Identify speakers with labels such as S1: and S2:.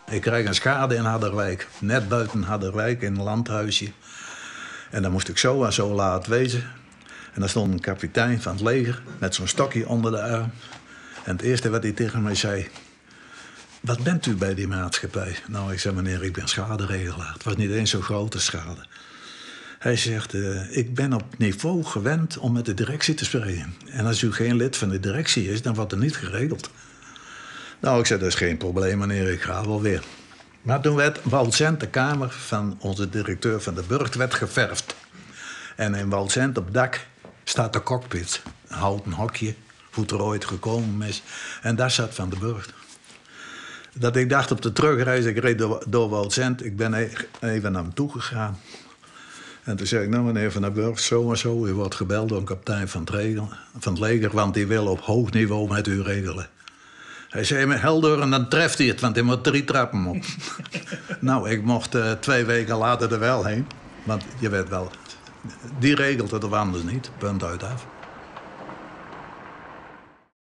S1: Ik krij in skade yn Harderwijk, net buiten Harderwijk, in in landhuisje. En dan moast ik zo en zo laat wezen. En daar stond een kapitein van het leger met zo'n stokje onder de arm. En het eerste wat hij tegen mij zei: "Wat bent u bij die maatschappij?" Nou, ik zei: "Meneer, ik ben schaderegelaar." Het was niet eens zo'n grote schade. Hij zegt: "Ik ben op niveau gewend om met de directie te spreken. En als u geen lid van de directie is, dan wordt er niet geregeld." Nou, ik zei: "Dat is geen probleem, meneer, ik ga wel weer." Maar toen werd Woudsend, de kamer van onze directeur van de Burcht, werd geverfd. En in Woudsend op dak staat de cockpit. Een houten hokje, hoe het er ooit gekomen is. En daar zat Van de Burgt. Dat ik dacht op de terugreis, ik reed door Woudsend, ik ben even naar hem toe gegaan. En toen zei ik: "Nou meneer Van der Burgt, zo en zo, u wordt gebeld door een kapitein van het leger, want die wil op hoog niveau met u regelen." Hij zei me helder en dan treft hij het, want hij moet 3 trappen op. Nou, ik mocht 2 weken later er wel heen. Want je weet wel, die regelt het of anders niet. Punt uit af.